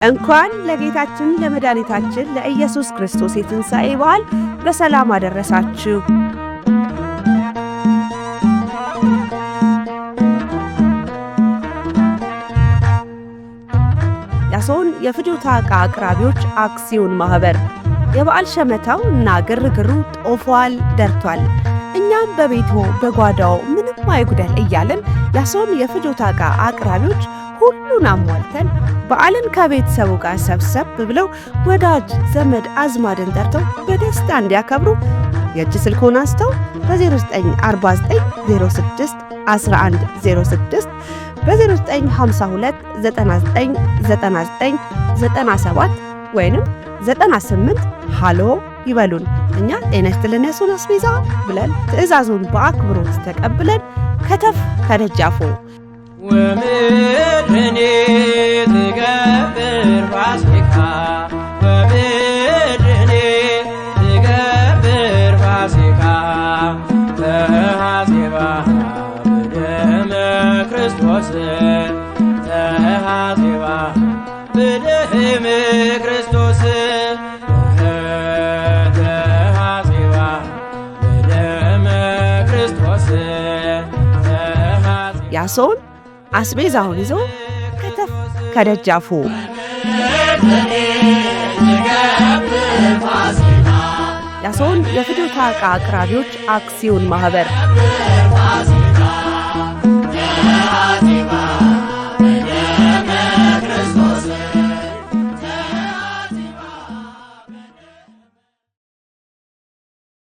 እንኳን ለጌታችን ለመድኃኒታችን ለኢየሱስ ክርስቶስ የትንሣኤ በዓል በሰላም አደረሳችሁ። ያሶን የፍጆታ ዕቃ አቅራቢዎች አክሲዮን ማኅበር የበዓል ሸመታው እና ግርግሩ ጦፏል፣ ደርቷል። እኛም በቤቶ በጓዳው ምንም አይጉደል እያልን ያሶን የፍጆታ ዕቃ አቅራቢዎች ሁሉን አሟልተን በዓልን ከቤተሰቡ ጋር ሰብሰብ ብለው ወዳጅ ዘመድ አዝማድን ጠርተው በደስታ እንዲያከብሩ የእጅ ስልክዎን አንስተው በ0949 06 1106፣ በ0952 99 99 97 ወይንም 98 ሃሎ ይበሉን። እኛ ጤና ይስጥልን ያሶን አስቤዛ ብለን ትዕዛዙን በአክብሮት ተቀብለን ከተፍ ከደጃፉ። ወምድኅኒ ትገብር ፋሲካ፣ ወምድኅኒ ትገብር ፋሲካ፣ ተሐሴባ በደመ ክርስቶስ፣ ተሐሴባ በደመ ክርስቶስ፣ ተሐሴባ በደመ ክርስቶስ። ያሶን አስቤዛውን ይዞ ከተፍ ከደጃፉ። ያሶን የፍጆታ ዕቃ አቅራቢዎች አክሲዮን ማኅበር።